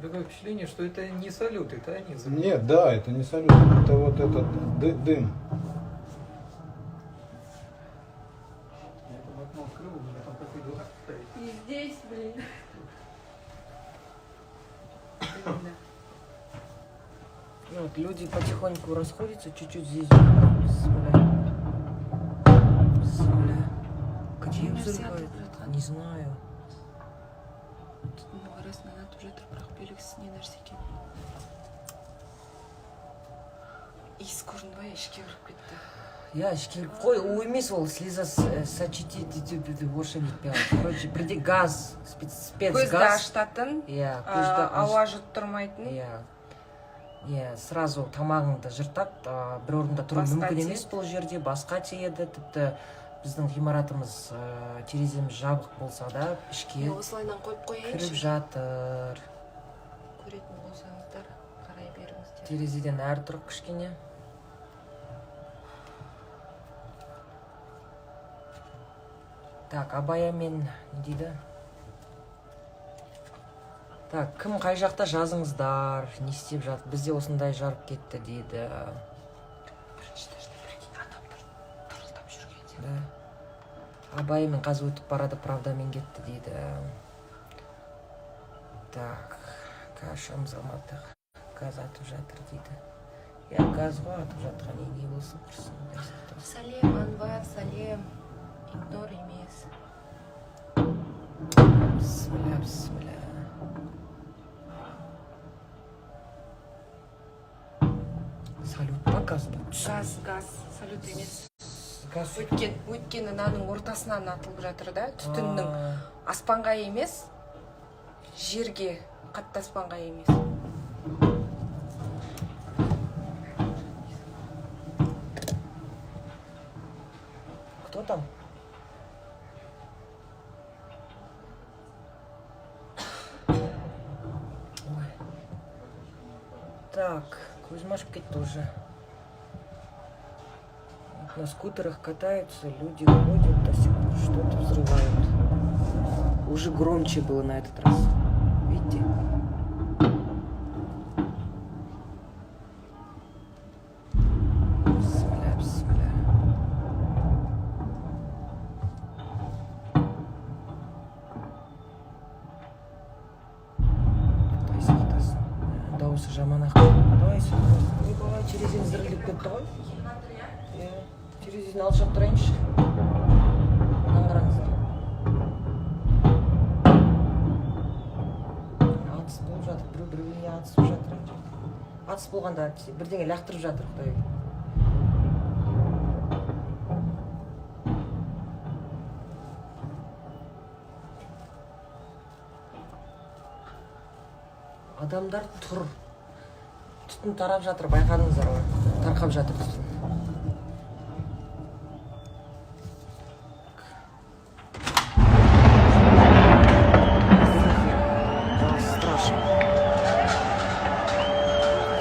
Такое впечатление, что это не салют, это они взрывают. Нет, да, это не салют, это вот этот дым. Я там окно открыл, у меня там такой дурак стоит. И здесь, блин. Видно. Вот, люди потихоньку расходятся, чуть-чуть здесь. Бисмилля. Бисмилля. Где Не нәрсе взрывают? атылып жатқан? Не знаю. Түтіннің арасынан атып жатыр, бірақ белгісіз не нәрсе екен. Иіс көрінді ба, ішке кіріп кетті. Я ішке кіріп қой, ол емес, ол слеза сочетить, орысша білмей. Короче, бірде газ, Көзді спецгаз. ашытатын, Иә, көзді ауа жұттырмайтын. Иә, сразу тамағыңды жыртады, бір орында тұру Басқа мүмкін тиеді. емес бұл жерде, басқа тиеді. Тіпті біздің ғимаратымыз, тереземіз жабық болса да, ішке Осылайынан қойып кіріп қояйыншы. жатыр. Көретін болса. Терезеден әрі тұрып кішкене. Так, Абаямен не дейді? Так, кім қай жақта, жазыңыздар, не істеп жатыр? Бізде осындай жарып кетті дейді. Бірінші этажда, прикинь, адамдар дырылдап жүрген сияқты. Да. Абаймен қазір өтіп барады, правдамен кетті дейді. Так, кашамыз Алматыға. Газ атып жатыр дейді. Иә, газ ғой атып жатқан, не болсын, құрсын. Құдай сақтасын. Сәлем, Анвар, сәлем. Игнор емес. Бісміллә, бісміллә. Салют па, газ ба? Газ, газ, салют емес. Газ. Өйткені мынаның ортасынан атылып жатыр да, түтіннің аспанға емес, жерге, қатты аспанға емес. Кто там? Ой. Так, көзім ашып кетті уже. Вот на скутерах катаются, люди ходят до сих пор, что-то взрывают. Уже громче было на этот раз. Видите? Бісміллә, бісміллә. Құдай сақтасын. Дауысы жаман ақ. Құдай сақтасын. Ойбай, терезем зірілдеп кетті ғой. Иә, терезені алшақ тұрайыншы. Мынаны қараңыздар. Атыс болып жатыр, біреу біреуіне атысып жатыр ана жерде. Атыс болғанда бірдеңе лақтырып жатыр, құдай. Адамдар тұр. Түтін тарап жатыр, байқадыңыздар ғой. Тарқап жатыр түтін. Да, страшно.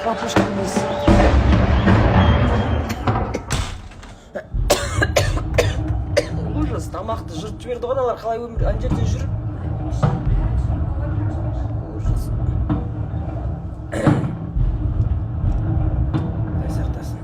Хлопушка вниз. Ужас, тамақты жыртып жіберді ғой аналар, қалай өмір ана жерде жүр. Ужас. Құдай сақтасын.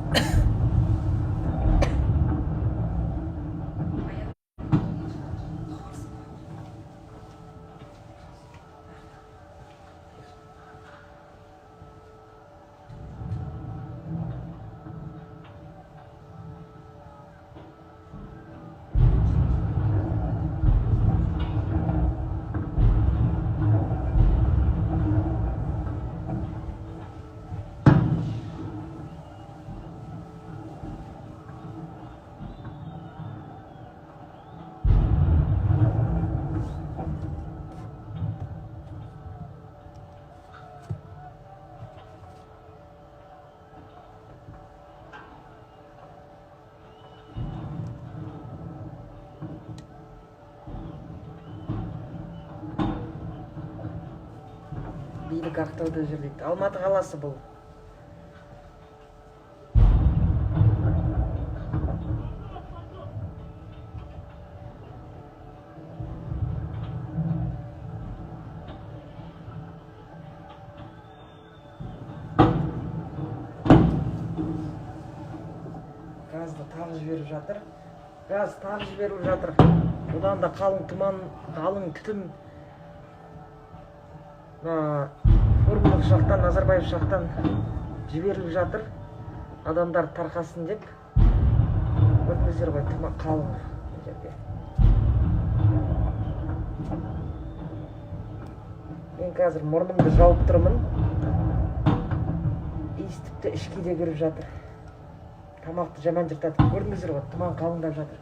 Билік Ақтауда жүр дейді. Алматы қаласы бұл. Газды тағы жіберіп жатыр. Газ тағы жіберіп жатыр. Одан да қалың тұман, қалың түтін мына Фурманов жақтан, Назарбаев жақтан жіберіліп жатыр. Адамдар тарқасын деп. Көрдіңіздер ғой, тұман қалың мына жерде. Мен қазір мұрнымды жауып тұрмын. Иіс тіпті ішке де кіріп жатыр. Тамақты жаман жыртады. Көрдіңіздер ғой, тұман қалыңдап жатыр.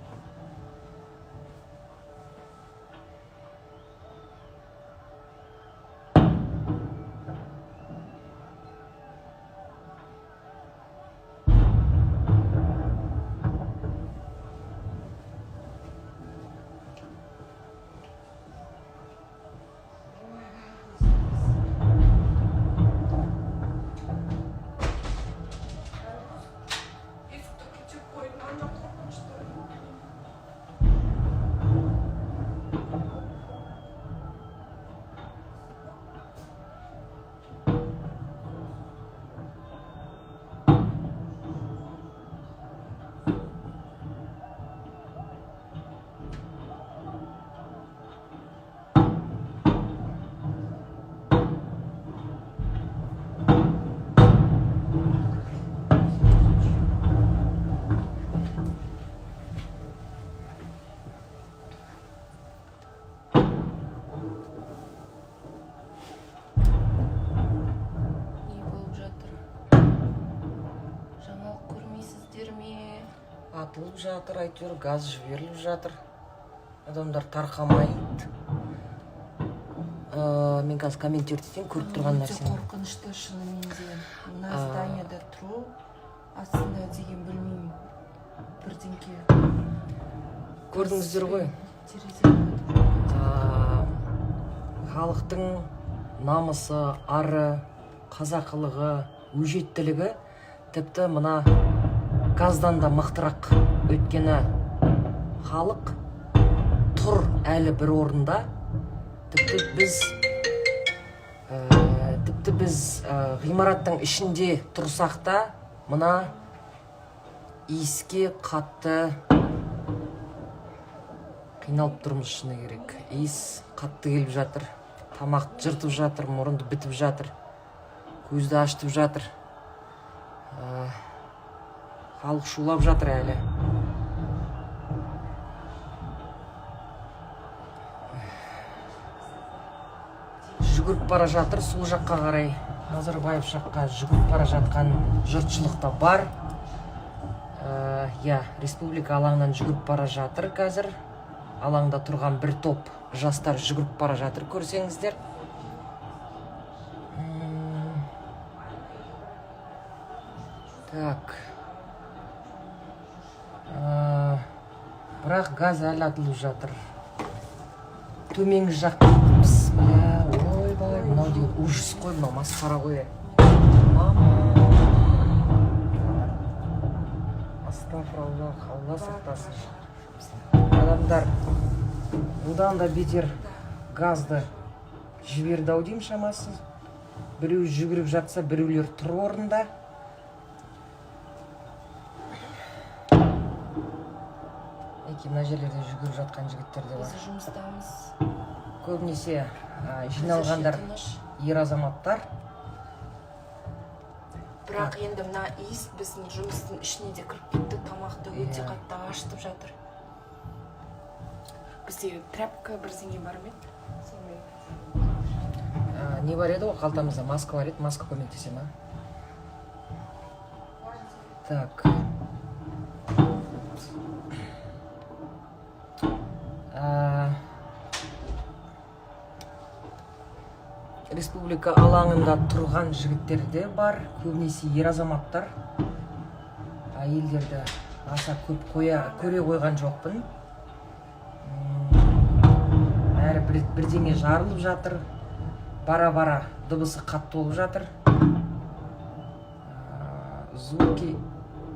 Атылып жатыр, әйтеуір газ жіберіліп жатыр. Адамдар тарқамайды. Мен қазір комментировать етейін көріп тұрған Өте нәрсені. қорқынышты шынымен де. Мына зданияда тұру астында деген, білмеймін, бірдеңке. Көрдіңіздер ғой. Терезе. Халықтың намысы, ары, қазақылығы, өжеттілігі тіпті мына газдан да мықтырақ. Өйткені халық тұр әлі бір орында. Тіпті біз ғимараттың ішінде тұрсақ та, мына иіске қатты қиналып тұрмыз, шыны керек. Иіс қатты келіп жатыр, тамақты жыртып жатыр, мұрынды бітіп жатыр, көзді ашытып жатыр. Халық шулап жатыр әлі. Жүгіріп бара жатыр сол жаққа қарай, Назарбаев жаққа жүгіріп бара жатқан жұртшылық та бар. Иә, Республика алаңынан жүгіріп бара жатыр қазір. Алаңда тұрған бір топ жастар жүгіріп бара жатыр, көрсеңіздер. Так. Бірақ газ әлі атылып жатыр төменгі жақ. Бісміллә, ойбай, мынау деген ужас қой, мынау масқара ғой. Мама, астағфираллах, Алла сақтасын. Адамдар одан да бетер газды жіберді ау деймін шамасы. Біреу жүгіріп жатса, біреулер тұр орнында. Мінекей, мына жерлерде жүгіріп жатқан жігіттер де бар. Біз жұмыстамыз. Көбінесе жиналғандар Әзірше тыныш. ер азаматтар. Бірақ енді мына иіс біздің жұмыстың ішіне де кіріп кетті, тамақты өте қатты ашытып жатыр. Бізде тряпка, бірдеңе бар ма еді, сонымен. Не бар еді ғой, қалтамызда маска бар еді, маска көмектесе ма? Так. Республика алаңында тұрған жігіттер де бар, көбінесе ер азаматтар. Әйелдерді аса көп қоя көре қойған жоқпын. Әрі бірдеңе жарылып жатыр, бара бара дыбысы қатты болып жатыр. Звуки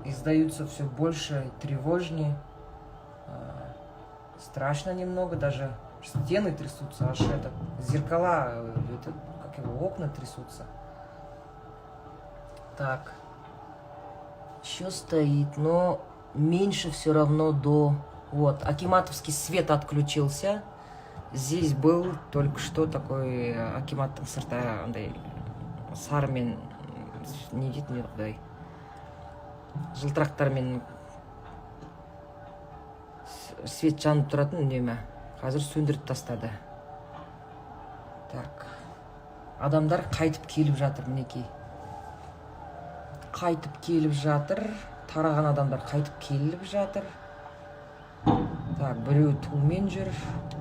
издаются все больше и тревожнее. Страшно немного, даже стены трясутся, аж это, зеркала, это, как его, окна трясутся. Так. Еще стоит, но меньше все равно до. Вот, акиматовский свет отключился. Здесь был только что такой акиматтың сырты андай сарымен, не дейтін еді, құдай, жылтырақтармен свет жанып тұратын үнемі. Қазір сөндіріп тастады. Так, адамдар қайтып келіп жатыр, мінекей, қайтып келіп жатыр. Тараған адамдар қайтып келіп жатыр. Так, біреу тумен жүр,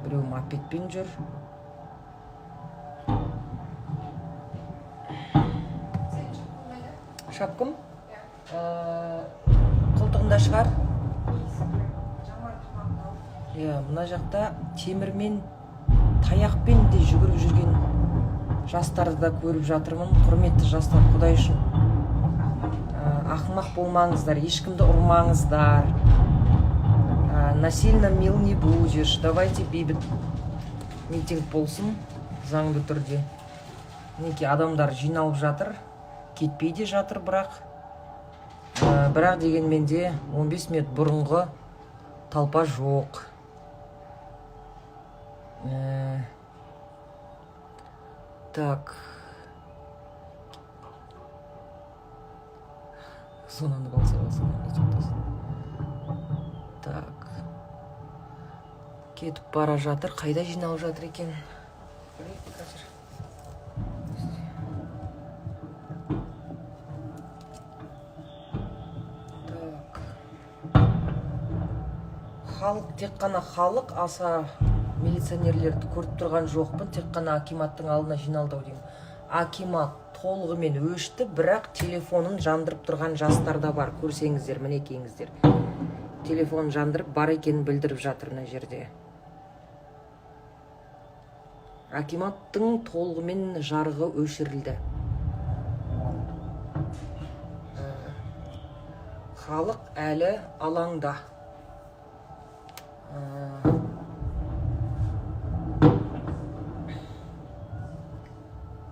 біреу мопедпен жүр. Шапкам қолтығында шығар. Иә, мына жақта темірмен, таяқпен де жүгіріп жүрген жастарды да көріп жатырмын. Құрметті жастар, құдай үшін, ақымақ болмаңыздар, ешкімді ұрмаңыздар. Насильно мил не будешь. Давайте бейбіт митинг болсын, заңды түрде. Мінекей, адамдар жиналып жатыр, кетпей де жатыр. Бірақ дегенмен де 15 минут бұрынғы толпа жоқ. Так, зонаны болса болсын. Так, кетіп бара жатыр. Қайда жиналып жатыр екен? Көрейік қазір. Так. Халық, тек қана халық, аса милиционерлерді көріп тұрған жоқпын. Тек қана акиматтың алдына жиналды ау деймін. Акимат толығымен өшті, бірақ телефонын жандырып тұрған жастар да бар. Көрсеңіздер, мінекейіңіздер, телефонын жандырып, бар екенін білдіріп жатыр. Мына жерде акиматтың толығымен жарығы өшірілді. Халық әлі алаңда.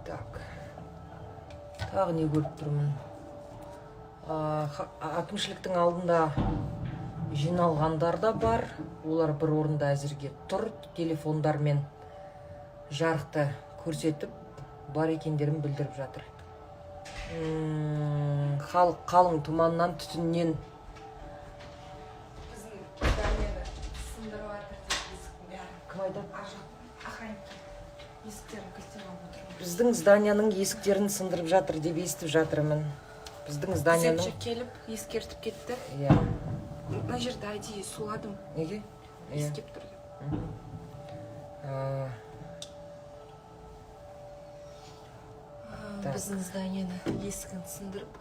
Так, тағы не көріп тұрмын? Әкімшіліктің алдында жиналғандар да бар. Олар бір орында әзірге тұр, телефондармен жарықты көрсетіп, бар екендерін білдіріп жатыр. Халық қалың тұманнан, түтіннен. Біздің зданияны сындырып жатыр деп, есіктің бәрін. Кім айтады? Ар жақ охранник есіктерін кілттеп алып отыр. Біздің зданияның есіктерін сындырып жатыр деп естіп жатырмын. Біздің зданияның. Күзетші келіп ескертіп кетті. Иә. Мына жерді әдейі суладым. Неге? Иә. Иіскеп тұр деп. Так. Біздің зданияны есігін сындырып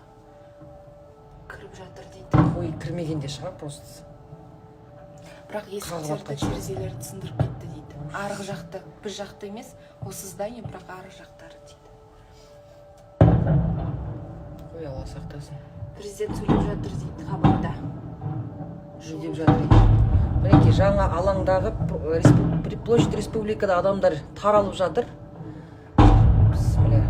кіріп жатыр дейді. Ой, кірмеген де шығар просто. Бірақ есіктерді, жатқан шығар. терезелерді сындырып кетті дейді. Арғы жақты, біз жақты емес, осы здание, бірақ арғы жақтары дейді. Ой, Алла сақтасын. Президент сөйлеп жатыр дейді хабарда. Не деп жатыр екен? Мінекей, жаңа алаңдағы площадь Республикада адамдар таралып жатыр. Бісміллә.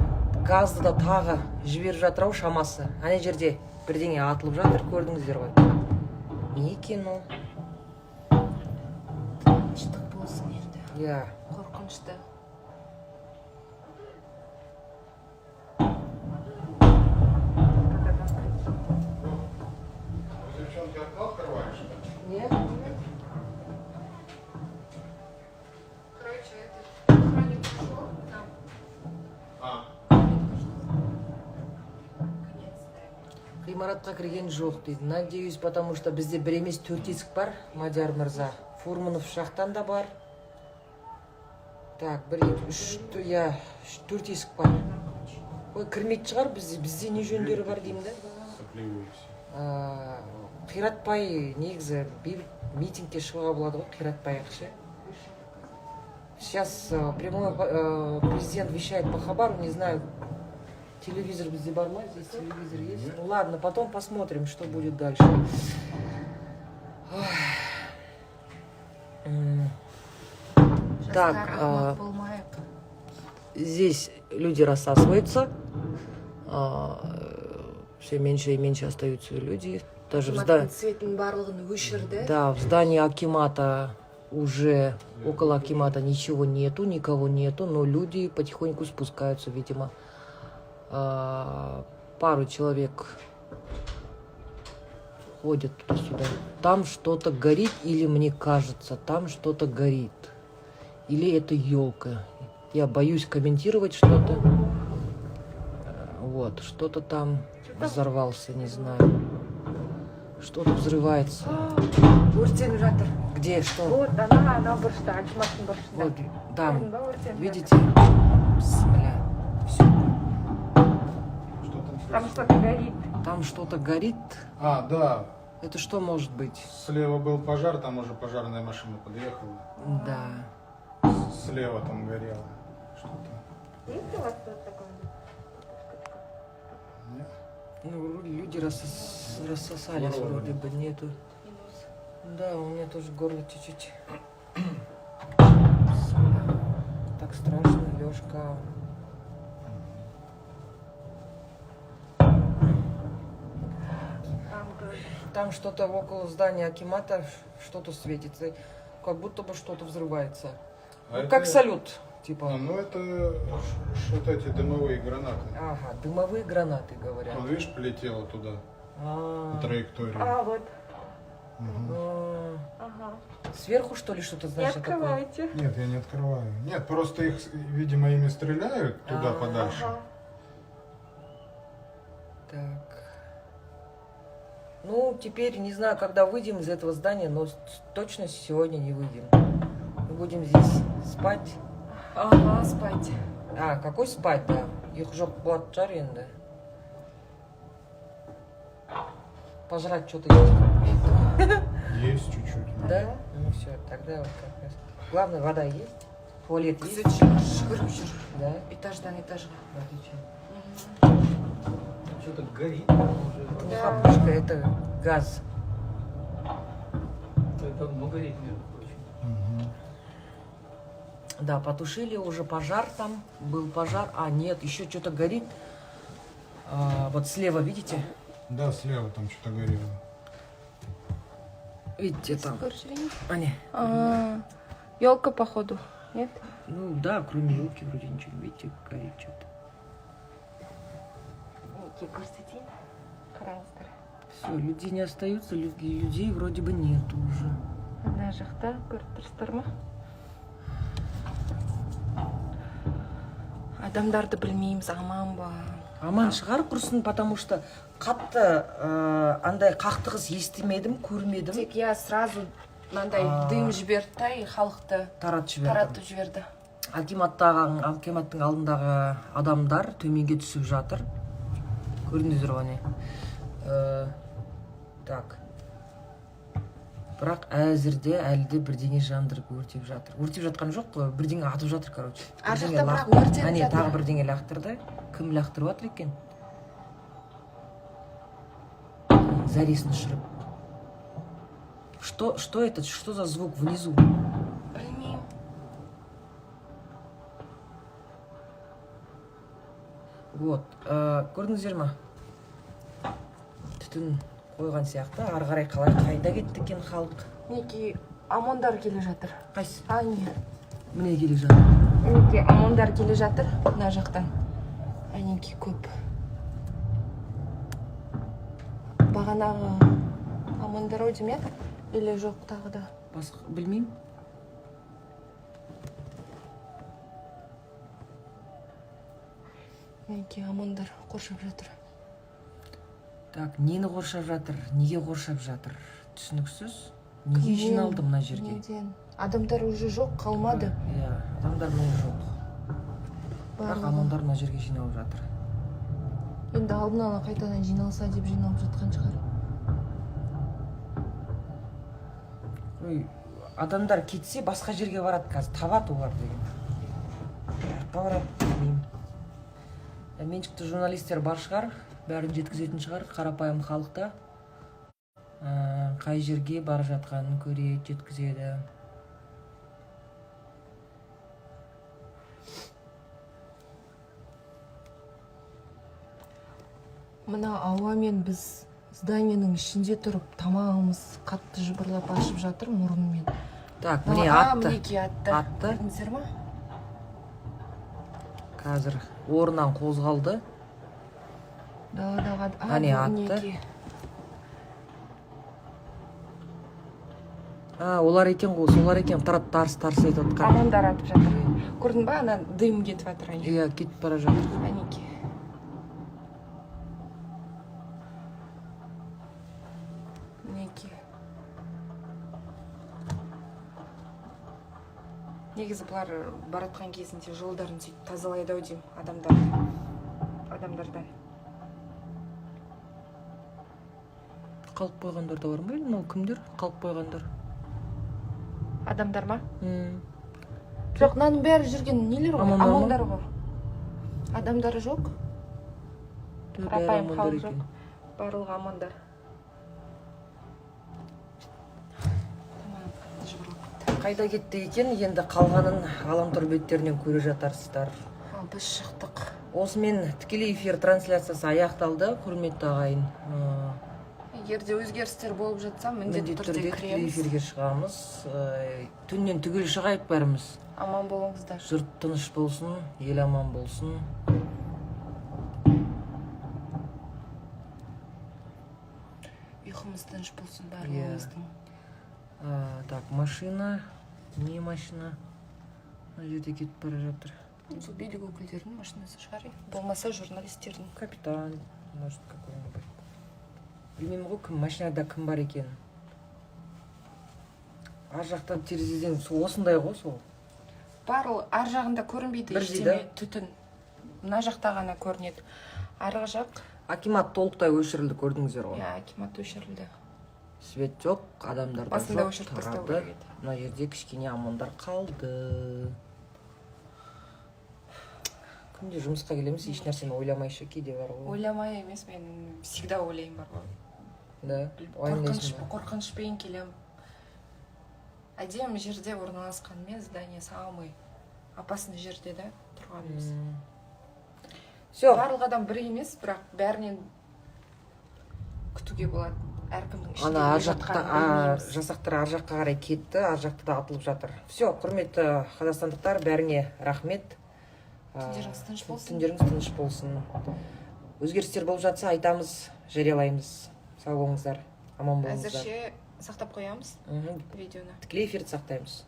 Газды да тағы жіберіп жатыр ау шамасы. Ана жерде бірдеңе атылып жатыр, көрдіңіздер ғой. Не екен ол? Тыныштық болсын енді. Иә. Қорқынышты. Вы, девчонки, окно открывали, что ли? Не. Короче, этот охранник ушел нам. А, Конец здания. Ғимаратқа кірген жоқ дейді. Надеюсь, потому что бізде бір емес, төрт есік бар, Мадияр мырза. Фурманов жақтан да бар. Так, бір, екі, үш, иә, үш, төрт есік бар. Ой, кірмейтін шығар бізде. Бізде не жөндері бар деймін да. Сопливые все. Қиратпай негізі бейбіт митингке шығуға болады ғой, қиратпай ақ ше. Сейчас прямой президент вещает по хабару, не знаю, телевизор бізде бар ма? Здесь телевизор есть? Нет. Ну ладно, потом посмотрим, что будет дальше. Ой. Так, Жастар, ақымақ болмайық. Здесь люди рассасываются, все меньше и меньше остаются люди. Даже в, Акиматтың светін барлығын өшірді. Да, в здании акимата уже, около акимата ничего нету, никого нету, но люди потихоньку спускаются, видимо. Пару человек ходят туда-сюда. Там что-то горит, или мне кажется, там что-то горит. Или это елка. Я боюсь комментировать что-то. Вот, что-то там взорвался, не знаю. Что-то взрывается. Өртеніп жатыр. Где, что? Вот ана бұрышта, акиматтың бұрышында. Вот, там, Көрдің ба, өртеніп жатыр. Видите? Бісміллә. Всё. Что там Там происходит? что-то горит. Там что-то горит. А, да, Это что может быть? Слева был пожар, там уже пожарная машина подъехала. Да. Слева там горело что-то. Есть у вас тут такое? Нет? Ну, люди рассосались Горло вроде болит. бы, нету. Да, у меня тоже горло чуть-чуть. Бісміллә. Так страшно, Лёшка. Там горит. Там что-то около здания акимата, что-то светится. Как будто бы что-то взрывается. А Ну, это- как салют, типа. А, ну это что-то эти дымовые гранаты. Ага, дымовые гранаты, говорят. Вон, видишь, полетело туда, А, по траектории. А, вот. Мгм. а. Ага. Сверху, что ли, что-то, Не значит, такое? открывайте. Нет, я не открываю. Нет, просто их, видимо, ими стреляют туда А. подальше. Ага. Так. Ну, теперь не знаю, когда выйдем из этого здания, но точно сегодня не выйдем. Мы будем здесь спать. Ага, спать. А, какой спать, да? Ұйқы жоқ болатын шығар енді. Пожрать что-то есть? Это. Есть чуть-чуть. Да? Ну все, тогда вот как раз. Главное, вода есть, туалет есть. Жүгіріп жүр. Да, Этаждан этажға. Отлично. Что-то горит там уже. Это не Да. хлопушка, это газ. Это давно горит, между прочим. Мгм. Да, потушили уже пожар там, был пожар. А, нет, еще что-то горит. А, вот слева, видите? Да, слева там что-то горело. Видите, там. А, не. Елка, походу. Нет? Ну да, кроме елки вроде ничего не видите, горит что-то. Мінекей, көрсетейін. Қараңыздар. Все, людей не остаются, людей вроде бы нету уже. Ана жақта көріп тұрсыздар ма? Адамдарды білмейміз, аман ба? Аман шығар құрсын, потому что қатты андай қақтығыс естімедім, көрмедім. Тек я сразу мынандай дым жіберді да и халықты таратып жіберді. Таратып жіберді. Акиматтың алдындағы адамдар төменге түсіп жатыр. Көрдіңіздер ғой, не? Так. Бірақ әзірде әлі де бірдеңе жандырып өртеп жатыр. Өртеп жатқан жоқ қой, бірдеңе атып жатыр, короче. Ар Бірдеңе жақта бірақ өртеніп Әне, жатыр. Тағы бірдеңе лақтырды. Кім лақтырып жатыр екен? Зәресін ұшырып. Что это? Что за звук внизу? Білмеймін. Вот. Көрдіңіздер ма? Түтін қойған сияқты. Ары қарай қалай қайда кетті екен халық? Мінекей, ОМОНдар келе жатыр. Қайсы? А, не. Міне келе жатыр. Мінекей, ОМОНдар келе жатыр мына жақтан. Әнекей, көп. Бағанағы ОМОНдар ау деймін, иә? Или жоқ тағы да? Басқа білмеймін. Мінекей, ОМОНдар қоршап жатыр. Так, нені қоршап жатыр? Неге қоршап жатыр? Түсініксіз. Неге Кімнен? жиналды мына жерге? Неден? Адамдар уже жоқ, қалмады. Иә, адамдар міне жоқ. Бірақ Барлығы. ОМОНдар мына жерге жиналып жатыр. Енді алдын ала қайтадан жиналса деп жиналып жатқан шығар. Ой, адамдар кетсе, басқа жерге барады қазір, табады олар деген. Қаяққа барады, білмеймін. Меншікті журналистер бар шығар, бәрін жеткізетін шығар, қарапайым халықта қай жерге бара жатқанын көреді, жеткізеді. Мына ауамен біз зданиенің ішінде тұрып, тамағымыз қатты жыбырлап ашып жатыр мұрынмен. Так, міне, А, атты. Мінекей, атты. Атты. Көрдіңіздер ма? Қазір орнынан қозғалды. Даладағы Әне, атты. Мінекей. А, олар екен ғой, солар екен тарап тарс тарс етіп жатқан. ОМОНдар атып жатыр. Көрдің ба, ана дым кетіп жатыр, әне. Иә, кетіп бара жатыр. Әнекей. Мінекей. Негізі бұлар баратқан кезінде жолдарын сөйтіп тазалайды ау деймін адамдар адамдардан. Қалып қойғандар да бар ма? Мынау кімдер қалып қойғандар? Адамдар ма? М. Жоқ, мынаның бәрі жүрген нелер ғой? ОМОНдар ма? ОМОНдар ғой, адамдары жоқ. Бәрі Қарапайым ОМОНдар халық екен. жоқ, барлығы ОМОНдар. Тамағым қатты жыбырлап кетті. Қайда кетті екен енді, қалғанын ғаламтор беттерінен көре жатарсыздар. Ал біз шықтық. Осымен тікелей эфир трансляциясы аяқталды, құрметті ағайын. Егер де өзгерістер болып жатса, міндетті міндетті түрде түрде тікелей кіреміз. Эфирге шығамыз. Түннен түгел шығайық бәріміз. Аман болыңыздар. Жұрт тыныш болсын, ел аман болсын. Ұйқымыз тыныш болсын барлығымыздың. Так, машина, не машина мына жерде кетіп бара жатыр? Сол билік өкілдерінің машинасы шығар, иә. Болмаса журналистердің. Капитан, может, какой-нибудь. Білмеймін ғой, кім машинада, кім бар екенін. Ар жақтан терезеден сол осындай ғой сол. Бар, ол ар жағында көрінбейді Бірдей. ештеме, түтін. Мына жақта ғана көрінеді, арғы жақ. Акимат толықтай өшірілді, көрдіңіздер ғой. Иә, акимат өшірілді. Свет жоқ, адамдар да Басында жоқ. өшіріп тастау Тарады. керек еді. Мына жерде кішкене ОМОНдар қалды. Күнде жұмысқа келеміз, еш нәрсені ойламайшы кейде бар ғой. Ойламай емес, мен всегда ойлаймын бар ғой. Да. Қорқыныш. Уайымдайсың ба? Қорқынышпен келемін. Әдемі жерде орналасқанымен, здание самый опасный жерде да тұрғанымыз. Все. Барлық адам бір емес, бірақ бәрінен күтуге болады. Әркімнің ішінде Ана ар не жақта жатқанын білмейміз. Жасақтар ар жаққа қарай кетті, ар жақта да атылып жатыр. Все, құрметті қазақстандықтар, бәріңе рахмет. Түндеріңіз тыныш болсын. Түндеріңіз тыныш болсын. Өзгерістер болып жатса, айтамыз, жариялаймыз. Сау болыңыздар, аман болыңыздар. Әзірше сақтап қоямыз видеоны. Тікелей эфирді сақтаймыз.